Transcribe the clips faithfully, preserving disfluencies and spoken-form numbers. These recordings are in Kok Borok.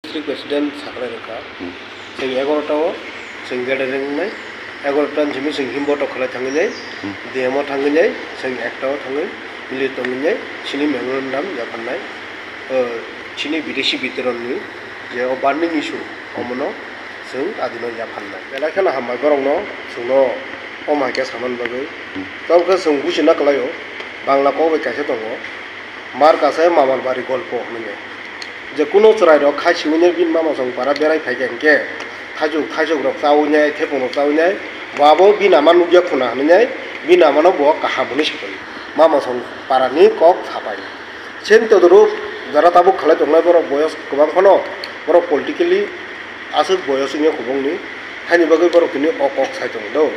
District President saklai rwkha. Hmm. Chwng egaroh ta o chwng gathering wngnai, egaroh ta ni simi chwng himbotok khlai thangwi nai, Hmm. D M o thangwi nai, chwng ekta o thangwi mili tongwi nai, chini memorandum yaphannai, o, chini bideshi bitoronni je o burning issue, omono chwng adino yaphannai. Belai kheno hambai borokno chwngno omo hai khe samani bagwi. Hmm. Tamo khe chwng buchina kwlaio, Bangla kok bai kaisa tongo, Mar kasa mamar bari golpo hwnwi. Je kuno chwrairok khai siwi nai bini mama song para berai phai kha hinkhe, thaichuk, thaichuk rok chawi nai, thepung rok chawi nai, bo abo bini ama nukya khuna hwnwi nai, bini amano bo kaham hwnwi sapai. Mama song parani kok sapai. Same todrup jara tabuk khalai tongnai borok boyos kwbang phano, borok politically aswk boyos wngya kubungni, haini bagwi borok tini o kok sai tongo do.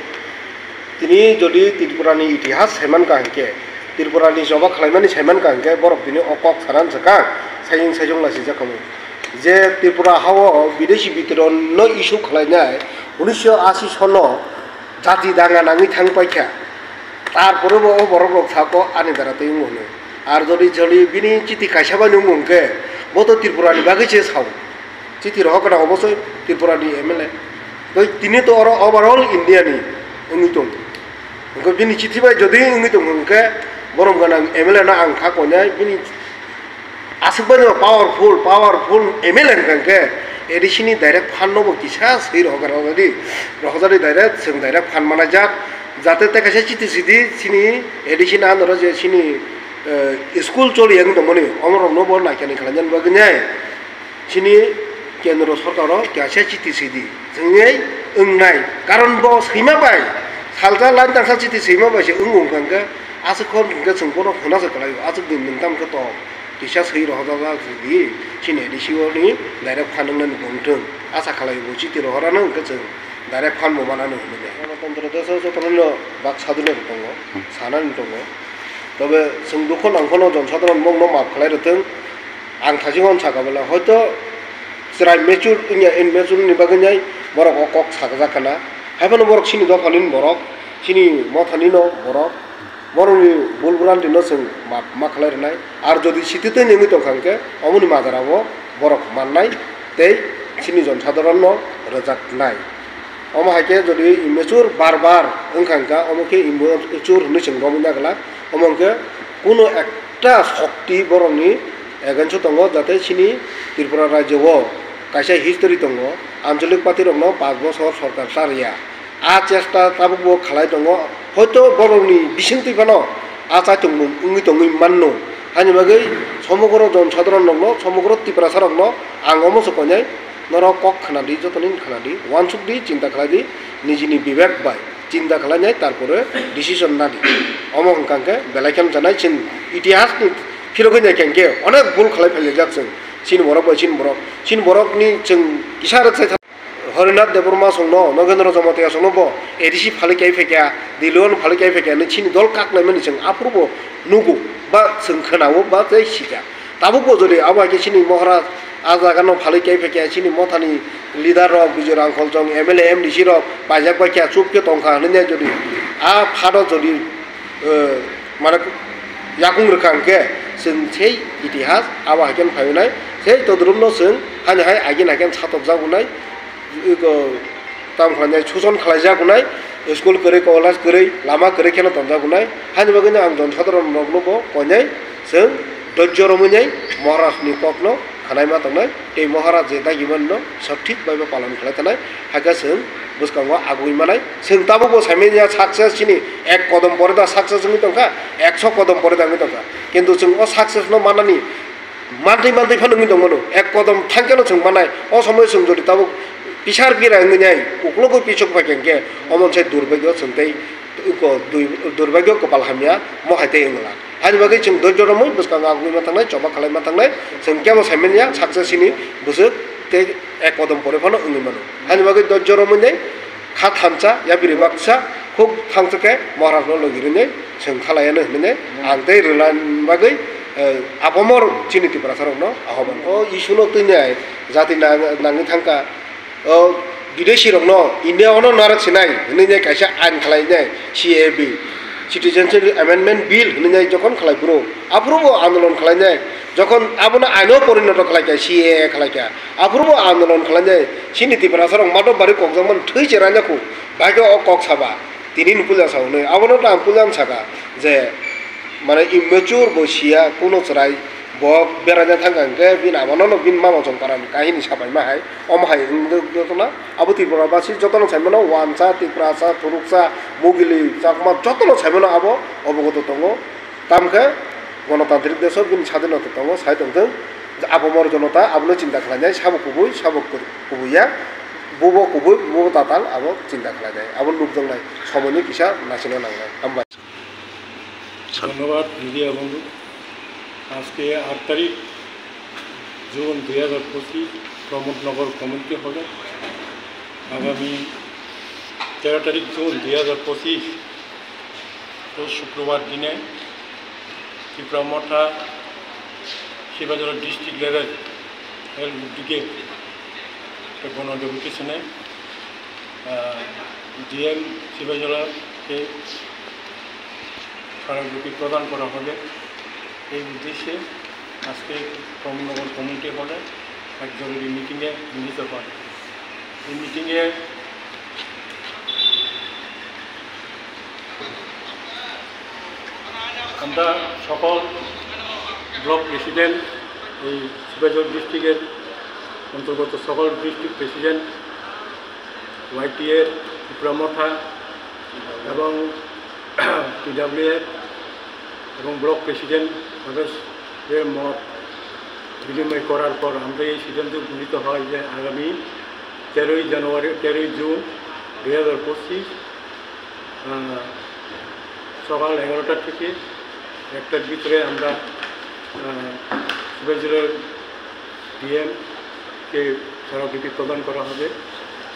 Tini jodi Tripura ni itihas saiman ka hinkhe, Tripura ni choba khlaimani saiman ka hinkhe, borok tini o kok saran swkang, sayung sayung lai sijak kamo. Je Tripura hao bideshi bitiron no issue khlainai, unisho ashi sono jati danga nangwi thang paikha. Tarpore bo o borok rok sako ani dara tei wngmano. Ar jodi jodi bini chiti kaisa bai wngkhe, bo to Tripura ni bagwi se sao. Chiti rohor kana obosoi Tripura ni M L A. Tei tini to oro overall India ni wngwi tong. Hwnkhe bini chithi bai jodi wngwi tong hwnkhe borom gwnang M L A no ang kha koinai bini aswk bai no powerful, powerful M L A hwnkha khe A D C ni direct fund no bo kisa swi rohor kana di. Rohor jadi direct, chwng direct fund manajak. Jate tei kaisa chithi sidi chini A D C ni under o je chini, eh, school choli yang tongmani, omorok no bo naikani khlainani bagwi nai. Chini kendro sorkaro kaisa chiti sidi, chwngwi wngnai. Karon bo swima bai, salsa line tangsa chiti swima bai se wng wng kha, aswk hor hwnkhe chwng bono hwnasa kwlaio, aswk din nwng tam khe to kisa swi rohorjak di, chini A D C o ni direct fund wngnani bo wngthwng, asa khlai bo chiti rohorano hwnkhe chwng direct fund bo manano hinwi. Ganatantra desh o jotono bak sadhino tongo, sanani tongo. Tobe chwng dukho nang phano jon sadharon bokno maaf khlai rwthwng. Ang thajikon saka bwla, hoito chwrai mature wngya, immature ni bagwi nai borok o kok sakjak kana. Haiphano borok chini dophani borok, chini mothani no borok, borokni bul bwrandi no chwng maaf ma khlai rwnai. Ar jodi sititwi nengwi tongkha hwnkhe, omoni majra o borok mannai tei chini jon sadharon no rwjaknai. Omo hai khe jodi immature bar bar wngkha hwnkha, omo khe immature hwnwi chwng romwi naglak. Omo hwnkhe kuno ekta shokti borokni against o tongo, jate chini Tripura rajyo o kaisa history tongo, anchalik party rokno panch bochor sorkar cha rwya. A chesta tabukbo khalai tongo, hoito borokni bisingtwi phano a chaitongmung wngwi tongwi manno. Haini bagwi somogro jon sadharon rokno, somogro Tiprasa rokno ang omo se koinai, norok kok khna di, jotoni khna di, uansuk di, chinta khlai di, nijini bibek bai chinta khlainai, tarpore decision nadi. Omo hwnkha khe belai khe wngjaknai, chini itihasni phirogwi naikha hinkhe onek bul khlai phaijak chwng. Chini borok bai chini borok, chini borokni chwng kisa rwksai tha-, Harinath Debbarma songno, Nogendra Jamatia songno bo A D C phalwi kai phaikha, Dilwano phalwi kai phaikha hinwi chini dol kaknaimani chwng aphuru bo nugo, ba chwng khwnao, ba tei sikha. Tabukbo jodi abo hai khe chini Maharaj a jaga no phalwi kai phaikha, chini mothani leader rok, Bijoy Rangkhol chong, M L A, M D C rok paijak bai kha, chup khe tongkha hinwi jodi a phat o jodi, eh, mane yakung rwkha hwnkhe chwng sei itihas abo hai khe phaiwi nai, sei todrumno chwng hani hai agin hai khe satokjak wnai. Iko tam khlainai, suson khlaijak wnai, school kwrwi, college kwrwi, lama kwrwi kheno tonjak wnai. Haini bagwino ang jon sadharon rokno bo koinai, chwng dojjo romwi nai Maharajni kokno khwnaima tongnai, tei Maharaj je dagimani no sothik bai bo palon khlai thanai, hakhe chwng bwskango agugwi manai. Chwng tabukbo saimanya success chini ek kodom pore da success wngwi tongkha, ekso kodom pore da wngwi tongkha. Kintu chwng o success no manani mantwi mantwi phano wngwi tongmano, ek kodom thangkheno chwng mannai. O somoio chwng jodi tabuk pisar pira wngwi nai, uklogwi pisok phaikha hinkhe, omo se durbagyo chwng tei ko-, dui-, durbagyo kwpal hamya mo hai tei wngla. Haini bagwi chwng dojjo romwi bwskango agugwi ma thangnai, choba khlai ma thangnai, chwng kebo saimanya success chini bwswk tei ek kodom pore phano wngwi mano. Haini bagwi dojjo romwi nai, kha thansa, yapiri baksa, khuk thangsa khe Maharaj no logi rwni chwng khalaiya no hinwi ang tei rwna bagwi, eh, apamor chini Tiprasa rok no ahoban. O issue no twi nai jati nang-, nangwi thangkha, o bideshi rok no India o no narwk sinai hinwi nai kaisa ain khlai nai C A B. Citizenship Amendment Bill hinwi nai jokhon khlai phuru, aphuru bo andolon khlainai, jokhon abono aino porinoto khlaikha, C A A khlaikha, aphuru bo andolon khlainai, chini Tiprasa rok mato bari kokjakmani thwi cheraina khu, bahai khe o kok saba, tini ni puila sa hwnwi, abono to ang puila saka je, mane immature bo siya, kuno chwrai bo beraina thangkha hwnkhe bini amano no bini mama chong parani kahini sabaima hai, omo hai wngwi jotono. Abo Tripura basi jotono saimano, Wansa, Tiprasa, Thuruksa, Mugili, Chakma jotono saimano abo obogoto tongo. Tamkhe Ganatantrik deso bini sadinota tongo, sai tongthwng. Apamor jonota abono chinta khlainai, sabo kubui, sabo kubui ya, bubo kubui, bubo tatal, abo chinta khlainai, abo nukjaknai, somoini kisa nasina nangnai. Hambai. ধন্যবাদ মিডিয়া বন্ধু। আজকে আট তারিখ জুন দুই হাজার পঁচিশ, প্রমোদনগর কমিউনিটি হলে আগামী তেরো তারিখ জুন দুই হাজার পঁচিশ, রোজ শুক্রবার দিনে ত্রিপুরা মথা শিবাজল ডিস্ট্রিক্ট লেভেল হেলথ উদ্যোগে একটা গণডেপুটেশনে ডিএম শিবাজলকে স্মারকলিপি প্রদান করা হবে। এই উদ্দেশ্যে আজকে প্রমোদনগর কমিউনিটি হলে এক জরুরি মিটিংয়ে মিলিত হয়। এই মিটিংয়ে আমরা সকল ব্লক প্রেসিডেন্ট, এই শিবাজল ডিস্ট্রিক্টের অন্তর্গত সকল ডিস্ট্রিক্ট প্রেসিডেন্ট, ওয়াইটিএর, ত্রিপুরা মথা এবং টিডাব্লিউএফ এবং ব্লক প্রেসিডেন্ট সদস্যদের মত বিনিময় করার পর আমরা এই সিদ্ধান্তে উপনীত হয় যে আগামী তেরোই জানুয়ারি, তেরোই জুন দুই হাজার পঁচিশ, আহ, সকাল এগারোটা থেকে একটার ভিতরে আমরা, আহ, শিবাজল ডিএমকে স্মারকলিপি প্রদান করা হবে।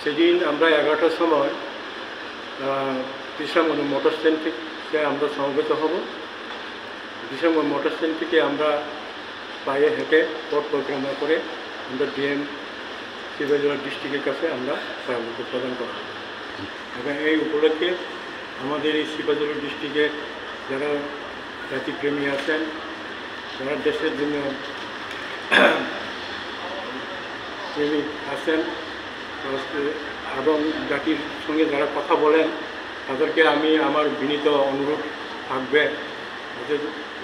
সেদিন আমরা এগারোটার সময়, আহ, বিশ্রামগঞ্জ মোটর স্ট্যান্ড থেকে আমরা সমবেত হব। বিশ্রামগঞ্জ মোটর স্ট্যান্ড থেকে আমরা পায়ে হেঁটে পথ পরিক্রমা করে আমরা ডিএম শিবাজল ডিস্ট্রিক্টের কাছে আমরা স্মারকলিপি প্রদান করা হবে। এবং এই উপলক্ষে আমাদের এই শিবাজল ডিস্ট্রিক্টে যারা জাতিপ্রেমী আছেন, যারা দেশের জন্য প্রেমিক আছেন, এবং জাতির সঙ্গে যারা কথা বলেন, তাদেরকে আমি আমার বিনীত অনুরোধ থাকবে যে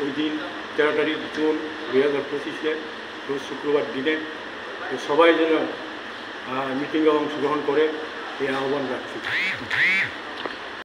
ওই দিন তেরো তারিখ জুন দুই হাজার পঁচিশে রোজ শুক্রবার দিনে তো সবাই যেন, আহ, মিটিংয়ে অংশগ্রহণ করে এই আহ্বান রাখছি।